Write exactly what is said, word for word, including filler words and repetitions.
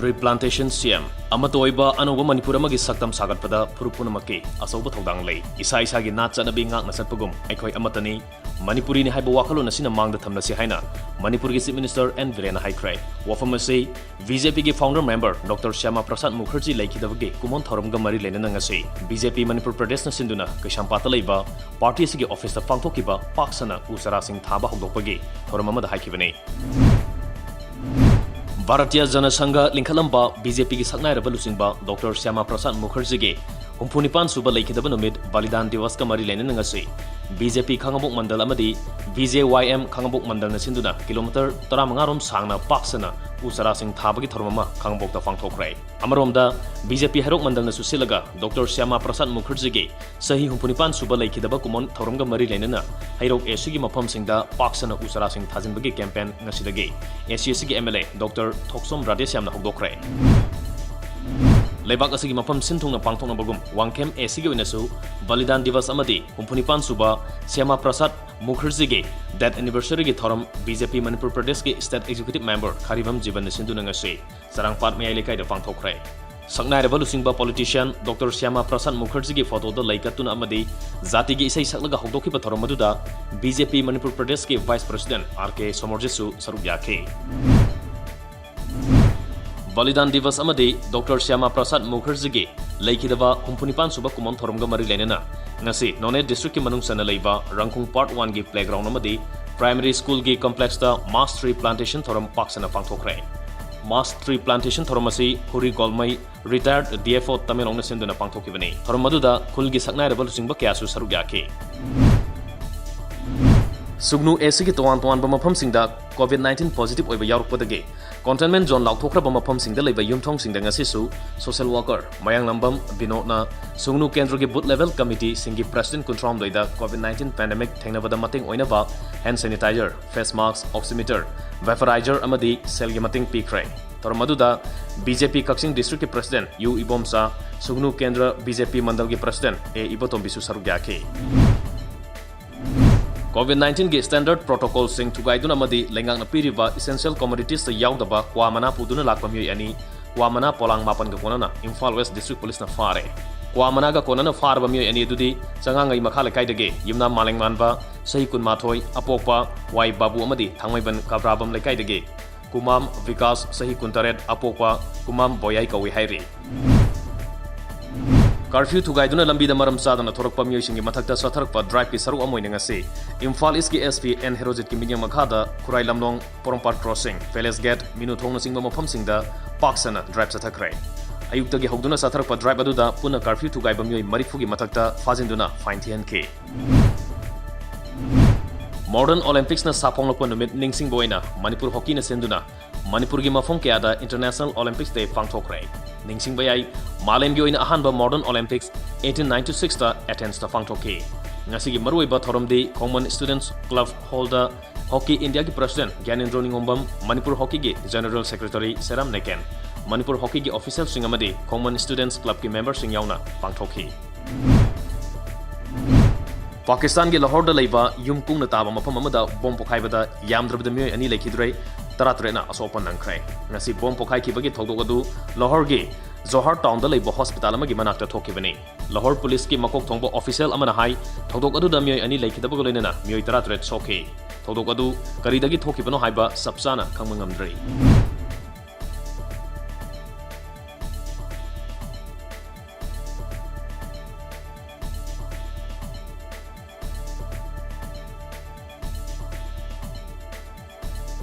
Replantation ꯁꯤ M. ꯑꯃꯠꯇ ꯑꯣꯏꯕ ꯑꯅꯧꯕ ꯃꯅꯤꯄꯨꯔ ꯑꯃꯒꯤ ꯁꯛꯇꯝ ꯁꯥꯒꯠꯄꯗ ꯐꯨꯔꯨꯞ ꯄꯨꯝꯅꯃꯛꯀꯤ ꯑꯆꯧꯕ ꯊꯧꯗꯥꯡ ꯂꯩ꯫ ꯏꯁꯥ ꯏꯁꯥꯒꯤ ꯅꯥꯠ ꯆꯠꯅꯕꯤ ꯉꯥꯛꯅ ꯆꯠꯄꯒꯨꯝ ꯑꯩꯈꯣꯏ ꯑꯃꯠꯇꯅꯤ꯫ ꯃꯅꯤꯄꯨꯔꯤꯅꯤ ꯍꯥꯏꯕ ꯋꯥꯈꯜꯂꯣꯟ ꯑꯁꯤꯅ ꯃꯥꯡꯗ ꯊꯝꯂꯁꯤ ꯍꯥꯏꯅ ꯃꯅꯤꯄꯨꯔꯒꯤ Chief Minister ꯑꯦꯟ ꯕꯤꯔꯦꯟꯅ ꯍꯥꯏꯈ꯭ꯔꯦ꯫ ꯋꯥꯐꯝ ꯑꯁꯤ ꯕꯤ ꯖꯦ ꯄꯤꯒꯤ founder member Doctor ꯁ꯭ꯌꯥꯃꯥ ꯄ꯭ꯔꯁꯥꯗ ꯃꯨꯈꯔꯖꯤ ꯂꯩꯈꯤꯗꯕꯒꯤ ꯀꯨꯃꯣꯟ ꯊꯧꯔꯝꯒ ꯃꯔꯤ ꯂꯩꯅꯅ ꯉꯁꯤ ꯕꯤ ꯖꯦ ꯄꯤ ꯃꯅꯤꯄꯨꯔ ꯄ꯭ꯔꯗꯦꯁꯅ ꯁꯤꯟꯗꯨꯅ ꯀꯩꯁꯥꯝꯄꯥꯠꯇ ꯂꯩꯕ party ꯑꯁꯤꯒꯤ office ꯇ ꯄꯥꯡꯊꯣꯛꯈꯤꯕ ꯄꯥꯛ ꯁꯟꯅ ꯎ ꯆꯥꯔꯥꯁꯤꯡ ꯊꯥꯕ ꯍꯧꯗꯣꯛꯄꯒꯤ ꯊꯧꯔꯝ ꯑꯃꯗ ꯍꯥꯏꯈꯤꯕꯅꯤ꯫ ꯚꯥꯔꯇꯤꯌ ꯖꯅ ꯁꯪꯘ ꯂꯤꯡꯈꯠꯂꯝꯕ ꯕꯤ ꯖꯦ ꯄꯤꯒꯤ ꯁꯛꯅꯥꯏꯔꯕ ꯂꯨꯆꯤꯡꯕ ꯗꯣꯛꯇꯔ ꯁ꯭ꯌꯥꯃꯥ ꯄ꯭ꯔꯁꯥꯗ ꯃꯨꯈꯔꯖꯤꯒꯤ ꯍꯨꯝꯐꯨ ꯅꯤꯄꯥꯟ ꯁꯨꯕ ꯂꯩꯈꯤꯗꯕ ꯅꯨꯃꯤꯠ ꯕꯂꯤꯗꯥꯟ ꯗꯤꯋꯁꯀ ꯃꯔꯤ ꯂꯩꯅꯅ ꯉꯁꯤ ꯕꯤ ꯖꯦ ꯄꯤ ꯈꯥꯉꯕꯣꯛ ꯃꯟꯗꯜ ꯑꯃꯗꯤ ꯕꯤ ꯖꯦ ꯋꯥꯏ ꯑꯦꯝ ꯈꯥꯉꯕꯣꯛ ꯃꯟꯗꯜꯅ ꯁꯤꯟꯗꯨꯅ kilometre ꯇꯔꯥꯃꯉꯥ ꯔꯣꯝ ꯁꯥꯡꯅ ꯄꯥꯛ ꯁꯟꯅ ꯎ ꯆꯥꯔꯥꯁꯤꯡ ꯊꯥꯕꯒꯤ ꯊꯧꯔꯝ ꯑꯃ ꯈꯥꯉꯕꯣꯛꯇ ꯄꯥꯡꯊꯣꯛꯈ꯭ꯔꯦ꯫ ꯑꯃꯔꯣꯝꯗ, ꯕꯤ ꯖꯦ ꯄꯤ ꯍꯩꯔꯣꯛ ꯃꯟꯗꯜꯅꯁꯨ ꯁꯤꯜꯂꯒ ꯗꯣꯛꯇꯔ ꯁ꯭ꯌꯥꯃꯥ ꯄ꯭ꯔꯁꯥꯗ ꯃꯨꯈꯔꯖꯤꯒꯤ ꯆꯍꯤ ꯍꯨꯝꯐꯨ ꯅꯤꯄꯥꯟ ꯁꯨꯕ ꯂꯩꯈꯤꯗꯕ ꯀꯨꯃꯣꯟ ꯊꯧꯔꯝꯒ ꯃꯔꯤ ꯂꯩꯅꯅ ꯍꯩꯔꯣꯛ ꯑꯦ ꯁꯤꯒꯤ ꯃꯐꯝꯁꯤꯡꯗ ꯄꯥꯛ ꯁꯟꯅ ꯎ ꯆꯥꯔꯥꯁꯤꯡ ꯊꯥꯖꯤꯟꯕꯒꯤ campaign ꯉꯁꯤꯗꯒꯤ ꯑꯦ ꯁꯤ ꯑꯦ ꯁꯤꯒꯤ ꯑꯦꯝ ꯑꯦꯜ ꯑꯦ ꯗꯣꯛꯇꯔ ꯊꯣꯛꯆꯣꯝ ꯔꯥꯙꯦꯁ꯭ꯌꯥꯝꯅ ꯍꯧꯗꯣꯛꯈ꯭ꯔꯦ꯫ ꯂꯩꯕꯥꯛ ꯑꯁꯤꯒꯤ ꯃꯐꯝ ꯁꯤꯟ ꯊꯨꯡꯅ ꯄꯥꯡꯊꯣꯛꯅꯕꯒꯨꯝ ꯋꯥꯡꯈꯦꯝ ꯑꯦ ꯁꯤꯒꯤ ꯑꯣꯏꯅꯁꯨ ꯕꯂꯤꯗꯥꯟ ꯗꯤꯋꯁ ꯑꯃꯗꯤ ꯍꯨꯝꯐꯨ ꯅꯤꯄꯥꯟ ꯁꯨꯕ ꯁ꯭ꯌꯥꯃꯥ ꯄ꯭ꯔꯁꯥꯗ ꯃꯨꯈꯔꯖꯤꯒꯤ death anniversaryꯒꯤ ꯊꯧꯔꯝ ꯕꯤ ꯖꯦ ꯄꯤ ꯃꯅꯤꯄꯨꯔ ꯄ꯭ꯔꯗꯦꯁꯀꯤ state executive member ꯈꯥꯔꯤꯕꯝ ꯖꯤꯕꯟꯅ ꯁꯤꯟꯗꯨꯅ ꯉꯁꯤ ꯆꯔꯥꯡꯄꯥꯠ ꯃꯌꯥꯏ ꯂꯩꯀꯥꯏꯗ ꯄꯥꯡꯊꯣꯛꯈ꯭ꯔꯦ꯫ ꯁꯛꯅꯥꯏꯔꯕ ꯂꯨꯆꯤꯡꯕ politician ꯗꯣꯛꯇꯔ ꯁ꯭ꯌꯥꯃꯥ ꯄ꯭ꯔꯁꯥꯗ ꯃꯨꯈꯔꯖꯤꯒꯤ photoꯗ ꯂꯩ ꯀꯠꯇꯨꯅ ꯑꯃꯗꯤ ꯖꯥꯇꯤꯒꯤ ꯏꯁꯩ ꯁꯛꯂꯒ ꯍꯧꯗꯣꯛꯈꯤꯕ ꯊꯧꯔꯝ ꯑꯗꯨꯗ ꯕꯤ ꯖꯦ ꯄꯤ ꯃꯅꯤꯄꯨꯔ ꯄ꯭ꯔꯗꯦꯁꯀꯤ vice president ꯑꯥꯔ ꯀꯦ ꯁꯣꯃꯔꯖꯤꯠꯁꯨ ꯁꯔꯨꯛ ꯌꯥꯈꯤ꯫ ꯕꯂꯤꯗꯥꯟ ꯗꯤꯋꯁ ꯑꯃꯗꯤ ꯗꯣꯛꯇꯔ ꯁ꯭ꯌꯥꯃꯥ ꯄ꯭ꯔꯁꯥꯗ ꯃꯨꯈꯔꯖꯤꯒꯤ ꯂꯩꯈꯤꯗꯕ ꯍꯨꯝꯐꯨ ꯅꯤꯄꯥꯟ ꯁꯨꯕ ꯀꯨꯃꯣꯟ ꯊꯧꯔꯝꯒ ꯃꯔꯤ ꯂꯩꯅꯅ ꯉꯁꯤ ꯅꯣꯅꯦ districtꯀꯤ ꯃꯅꯨꯡ ꯆꯟꯅ ꯂꯩꯕ ꯔꯪꯈꯨꯡ part oneꯒꯤ playground ꯑꯃꯗꯤ primary schoolꯒꯤ complexꯇ mass tree plantation ꯊꯧꯔꯝ ꯄꯥꯛ ꯁꯟꯅ ꯄꯥꯡꯊꯣꯛꯈ꯭ꯔꯦ꯫ Mass tree plantation ꯊꯧꯔꯝ ꯑꯁꯤ ꯍꯨꯔꯤ ꯒꯣꯜꯃꯩ, retired ꯗꯤ ꯑꯦꯐ ꯑꯣ ꯇꯃꯦꯡꯂꯣꯡꯅ ꯁꯤꯟꯗꯨꯅ ꯄꯥꯡꯊꯣꯛꯈꯤꯕꯅꯤ꯫ ꯊꯧꯔꯝ ꯑꯗꯨꯗ ꯈꯨꯜꯒꯤ ꯁꯛꯅꯥꯏꯔꯕ ꯂꯨꯆꯤꯡꯕ ꯀꯌꯥꯁꯨ ꯁꯔꯨꯛ ꯌꯥꯈꯤ꯫ ꯁꯨꯒꯅꯨ ꯑꯦ ꯁꯤꯒꯤ ꯇꯣꯉꯥꯟ ꯇꯣꯉꯥꯟꯕ ꯃꯐꯝꯁꯤꯡꯗ COVID nineteen positive ꯑꯣꯏꯕ ꯌꯥꯎꯔꯛꯄꯗꯒꯤ containment zone ꯂꯥꯎꯊꯣꯛꯈ꯭ꯔꯕ ꯃꯐꯝꯁꯤꯡꯗ ꯂꯩꯕ ꯌꯨꯝꯊꯣꯡꯁꯤꯡꯗ ꯉꯁꯤꯁꯨ social worker ꯃꯌꯥꯡꯂꯝꯕꯝ ꯕꯤꯅꯣꯗꯅ ꯁꯨꯒꯅꯨ ꯀꯦꯟꯗ꯭ꯔꯒꯤ booth level committeeꯁꯤꯡꯒꯤ president ꯀꯨꯟꯊ꯭ꯔꯥꯍꯨꯝꯗꯣꯏꯗ COVID nineteen pandemic ꯊꯦꯡꯅꯕꯗ ꯃꯇꯦꯡ ꯑꯣꯏꯅꯕ hand sanitizer, face mask, oximeter, vaporizer ꯑꯃꯗꯤ ꯁꯦꯜꯒꯤ ꯃꯇꯦꯡ ꯄꯤꯈ꯭ꯔꯦ꯫ ꯊꯧꯔꯝ ꯑꯗꯨꯗ ꯕꯤ ꯖꯦ ꯄꯤ ꯀꯛꯆꯤꯡ districtꯀꯤ president ꯌꯨ ꯏꯕꯣꯝꯆꯥ, ꯁꯨꯒꯅꯨ ꯀꯦꯟꯗ꯭ꯔ ꯕꯤ ꯖꯦ ꯄꯤ ꯃꯟꯗꯜꯒꯤ president ꯑꯦ ꯏꯕꯣꯇꯣꯝꯕꯤꯁꯨ ꯁꯔꯨꯛ ꯌꯥꯈꯤ꯫ COVID nineteenꯒꯤ standard protocolꯁꯤꯡ ꯊꯨꯒꯥꯏꯗꯨꯅ ꯑꯃꯗꯤ ꯂꯩꯉꯥꯛꯅ ꯄꯤꯔꯤꯕ essential commoditiesꯇ ꯌꯥꯎꯗꯕ ꯀ꯭ꯋꯥ ꯃꯅꯥ ꯄꯨꯗꯨꯅ ꯂꯥꯛꯄ ꯃꯤꯑꯣꯏ ꯑꯅꯤ, ꯀ꯭ꯋꯥ ꯃꯅꯥ ꯄꯣꯂꯥꯡ ꯃꯥꯄꯟꯒ ꯀꯣꯟꯅꯅ ꯏꯝꯐꯥꯜ West District Policeꯅ ꯐꯥꯔꯦ꯫ ꯀ꯭ꯋꯥ ꯃꯅꯥꯒ ꯀꯣꯟꯅꯅ ꯐꯥꯔꯕ ꯃꯤꯑꯣꯏ ꯑꯅꯤ ꯑꯗꯨꯗꯤ ꯆꯉꯥꯡꯉꯩ ꯃꯈꯥ ꯂꯩꯀꯥꯏꯗꯒꯤ ꯌꯨꯝꯅꯥꯝ ꯃꯥꯂꯦꯝꯉꯥꯟꯕ, ꯆꯍꯤ ꯀꯨꯟꯃꯥꯊꯣꯏ, ꯑꯄꯣꯛꯄ ꯋꯥꯏ ꯕꯥꯕꯨ ꯑꯃꯗꯤ ꯊꯥꯡꯃꯩꯕꯟ ꯀꯕ꯭ꯔꯥꯕꯝ ꯂꯩꯀꯥꯏꯗꯒꯤ ꯀꯨꯃꯥꯝ ꯕꯤꯀꯥꯁ, ꯆꯍꯤ ꯀꯨꯟꯇꯔꯦꯠ, ꯑꯄꯣꯛꯄ ꯀꯨꯃꯥꯝ ꯕꯣꯌꯥꯏ ꯀꯧꯏ ꯍꯥꯏꯔꯤ꯫ Curfew ꯊꯨꯒꯥꯏꯗꯨꯅ ꯂꯝꯕꯤꯗ ꯃꯔꯝ ꯆꯥꯗꯅ ꯊꯣꯔꯛꯄ ꯃꯤꯑꯣꯏꯁꯤꯡꯒꯤ ꯃꯊꯛꯇ ꯆꯠꯊꯔꯛꯄ driveꯀꯤ ꯁꯔꯨꯛ ꯑꯃ ꯑꯣꯏꯅ ꯉꯁꯤ ꯏꯝꯐꯥꯜ Eastꯀꯤ SP N ꯍꯦꯔꯣꯖꯤꯠꯀꯤ ꯃꯤꯠꯌꯦꯡ ꯃꯈꯥꯗ ꯈꯨꯔꯥꯏ ꯂꯝꯂꯣꯡ, ꯄꯣꯔꯣꯝꯄꯥꯠ crossing, Palace Gate, ꯃꯤꯅꯨ ꯊꯣꯡꯅꯆꯤꯡꯕ ꯃꯐꯝꯁꯤꯡꯗ ꯄꯥꯛ ꯁꯟꯅ drive ꯆꯠꯊꯈ꯭ꯔꯦ꯫ ꯑꯌꯨꯛꯇꯒꯤ ꯍꯧꯗꯨꯅ ꯆꯠꯊꯔꯛꯄ drive ꯑꯗꯨꯗ ꯄꯨꯟꯅ curfew ꯊꯨꯒꯥꯏꯕ ꯃꯤꯑꯣꯏ ꯃꯔꯤꯐꯨꯒꯤ ꯃꯊꯛꯇ ꯐꯥꯖꯤꯟꯗꯨꯅ fine ꯊꯤꯍꯟꯈꯤ꯫ Modern Olympicsꯅ ꯁꯥꯐꯣꯡꯂꯛꯄ ꯅꯨꯃꯤꯠ ꯅꯤꯡꯁꯤꯡꯕ ꯑꯣꯏꯅ ꯃꯅꯤꯄꯨꯔ ꯍꯣꯀꯤꯅ ꯁꯤꯟꯗꯨꯅ ꯃꯅꯤꯄꯨꯔꯒꯤ ꯃꯐꯝ ꯀꯌꯥꯗ International Olympics Day ꯄꯥꯡꯊꯣꯛꯈ꯭ꯔꯦ꯫ ꯅꯤꯡꯁꯤꯡꯕ ꯌꯥꯏ, ꯃꯥꯂꯦꯝꯒꯤ ꯑꯣꯏꯅ ꯑꯍꯥꯟꯕ Modern Olympics eighteen ninety sixꯇ Athensꯇ ꯄꯥꯡꯊꯣꯛꯈꯤ꯫ ꯉꯁꯤꯒꯤ ꯃꯔꯨꯑꯣꯏꯕ ꯊꯧꯔꯝꯗꯤ ꯈꯣꯡꯃꯟ Students Club Hallꯗ Hockey Indiaꯒꯤ President ꯒ꯭ꯌꯥꯅꯦꯟꯗ꯭ꯔꯣ ꯅꯤꯉꯣꯝꯕꯝ, Manipur ꯍꯣꯀꯤꯒꯤ General Secretary ꯁꯦꯔꯥꯝ ꯅꯦꯀꯦꯟ, Manipur ꯍꯣꯀꯤꯒꯤ officialꯁꯤꯡ ꯑꯃꯗꯤ ꯈꯣꯡꯃꯟ Students Clubꯀꯤ memberꯁꯤꯡ ꯌꯥꯎꯅ ꯄꯥꯡꯊꯣꯛꯈꯤ꯫ ꯄꯥꯀꯤꯁꯇꯥꯟꯒꯤ ꯂꯥꯍꯣꯔꯗ ꯂꯩꯕ ꯌꯨꯝ ꯀꯨꯡꯅ ꯇꯥꯕ ꯃꯐꯝ ꯑꯃꯗ bomb ꯄꯣꯈꯥꯏꯕꯗ ꯌꯥꯝꯗ꯭ꯔꯕꯗ ꯃꯤꯑꯣꯏ ꯑꯅꯤ ꯂꯩꯈꯤꯗ꯭ꯔꯦ, ꯇꯔꯥꯇꯔꯦꯠꯅ ꯑꯁꯣꯛ ꯑꯄꯟ ꯅꯪꯈ꯭ꯔꯦ꯫ ꯉꯁꯤ bomb ꯄꯣꯈꯥꯏꯈꯤꯕꯒꯤ ꯊꯧꯗꯣꯛ ꯑꯗꯨ ꯂꯥꯍꯣꯔꯒꯤ ꯖꯣꯍꯔ townꯗ ꯂꯩꯕ hospital ꯑꯃꯒꯤ ꯃꯅꯥꯛꯇ ꯊꯣꯛꯈꯤꯕꯅꯤ꯫ ꯂꯥꯍꯣꯔ policeꯀꯤ ꯃꯀꯣꯛ ꯊꯣꯡꯕ official ꯑꯃꯅ ꯍꯥꯏ, ꯊꯧꯗꯣꯛ ꯑꯗꯨꯗ ꯃꯤꯑꯣꯏ ꯑꯅꯤ ꯂꯩꯈꯤꯗꯕꯒ ꯂꯣꯏꯅꯅ ꯃꯤꯑꯣꯏ ꯇꯔꯥꯇꯔꯦꯠ ꯁꯣꯛꯈꯤ꯫ ꯊꯧꯗꯣꯛ ꯑꯗꯨ ꯀꯔꯤꯗꯒꯤ ꯊꯣꯛꯈꯤꯕꯅꯣ ꯍꯥꯏꯕ ꯆꯞ ꯆꯥꯅ ꯈꯪꯕ ꯉꯝꯗ꯭ꯔꯤ꯫